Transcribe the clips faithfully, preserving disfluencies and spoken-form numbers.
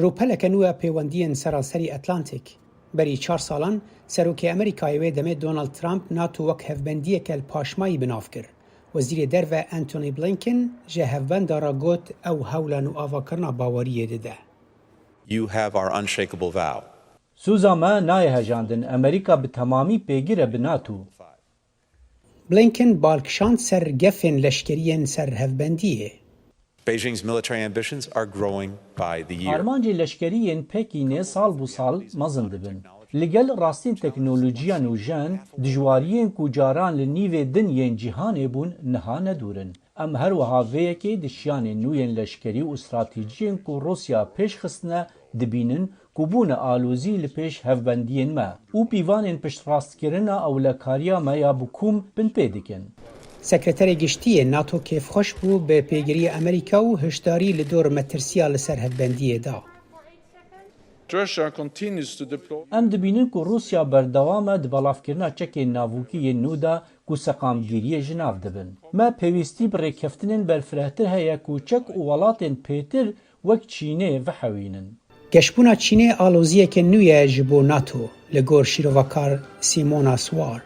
Rûpeleke nû ya pêwendiyên seranserî Atlantik. Berî çar salan, Serokê Amerîkayê wê demê Donald Trump NATO wek hevbendiyeke li paşmayî bi nav kir. Wezîrê Derve Antony Blinken ji hevbenda re got ew hewla nûavakirina baweriyê dide. You have our unshakable vow. Sûza me nayê hejandin, Amerîka bi temamî pêgir e bi NATO. Blinken bal kişand ser gefên leşkerî yên ser hevbendiyê. Beijing's military ambitions are growing by the year. Armancê leşkerî yên Pekînê sal bo sal mezin dibin. Li gel rastîn teknolojiya nûjen, dijwariyên ku caran li nîvê din yên cîhanê bûn niha nedûr in. Em her wiha vê yekê di şiyanên nû yên leşkerî û stratejiyên ku Rûsya pêş xistine dibînin ku bûne alozî li pêş hevbendiyên me û pîvanên piştrastkirina ewlekariya me ya bi kûm binpê dikin. Sekreterê Giştî yê NATO kêfxweş bû bi pêgiriya Amerîka û hişdarî li dor metirsiya li ser hevbendiyê da. Em dibînin ku Rûsya berdewam e di belavkirina çekên navûkî yên nû de ku seqamgiriyê ji nav dibin. Me pêwîstî bi rêkeftinên berfirehtir heye ku çek û welatên pêtir wek Çînê vehewînin. Geşbûna Çînê aloziyeke nû ye ji bo NATO, li gor şîrovakar Simona Swar.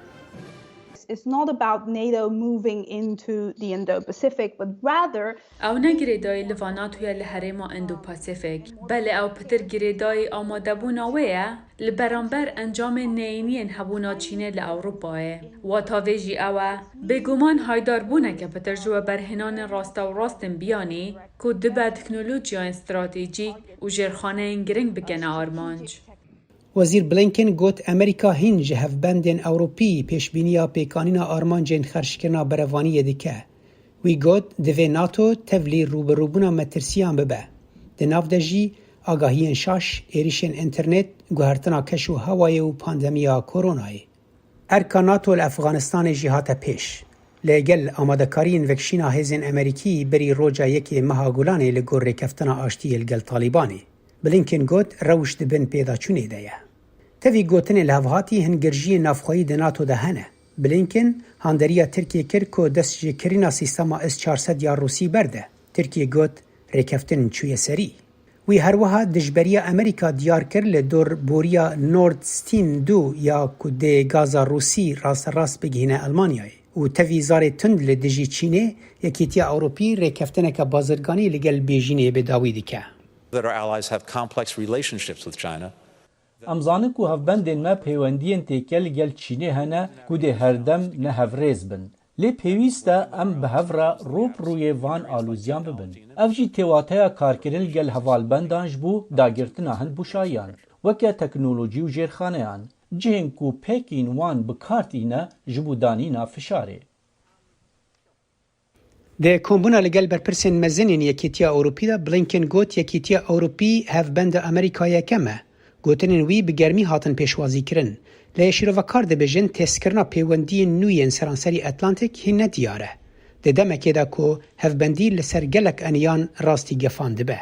It's not about NATO moving into the Indo-Pacific, but rather Ew ne girêdayî li va NATOyê li herêma Indo-Pasifik, belê ew pitir girêdayî amadebûna wê ye li beramber encamên neyîniyên hebûna Çînê li Ewropayê. Wata vê jî ew e, bêguman haydarbûneke pitir ji weberhênanên rastewrast ên biyanî ku dibe teknolojiyayên stratejîk û jêrxaneyên giring bikene armanc. Wezîr Blinken got Amerîka hîn ji hevbendên Ewropî pêşbîniya pêkanîna armancên xerckirina berevaniyê dike. Wî got, divê NATO tevlî rûbirûbûna metirsiyan bibe. Di nav de jî agahiyên şaş, êrişên înternet, guhertina keş û hewayê û pandemiya koronayê. Erka NATO li Efxanistanê jî hate pêş. Li gel amadekariyên vekişîna hêzên Amerîkî berî roja yekê meha Gulanê li gor rêkeftina aştiyê li gel Talîbanê. Blinken got, rewş di bin pêdaçûnê de ye. Tevî gotinên li hev hatî hin girjiyên navxweyî di NATO de hene. Blinken handeriya Tirkiyê kir ku destjêkirina sîstema S çar sed ya Rûsî berde. Tirkiye got, rêkeftin çûye serî. Wî her wiha dijberiya Amerîka diyar kir li dor boriya Nord Stream du ya ku dê gaza Rûsî rasterast bigihîne Elmanyayê û tevî zarê tund li dijî Çînê, Yekîtiya Ewropî rêkeftineke bazirganî li gel Bêjînê bi dawî dike. That our allies have complex relationships with China. Em zanin ku hevbendên me peywendiyên têkel li gel Çînê hene ku dê herdem ne hevrêz bin. Lê pêwîst e em bi hev re rû bi rûyê van alozîyan bibin. Ev jî tê wateya karkirin li gel hevalbendan ji bo dagirtina hin bûşayiyan, weke teknolojî û jêrxaneyan, cihên ku Pekîn wan bi kar tîne ji bo danîna fişarê. Di kombûna li gel berpirsên mezin yên Yekîtiya Ewropî de Blinken got, Yekîtiya Ewropî hevbenda Amerîka yekem e. Gotinên wî bi germî hatin pêşwazîkirin. Lê şîrovekar dibêjin, testkirina pêwendiyên nû yên seranserî Atlantik hîn ne diyar e. Di demekê de ku hevbendî li ser gelek eniyan rastî gefan dibe.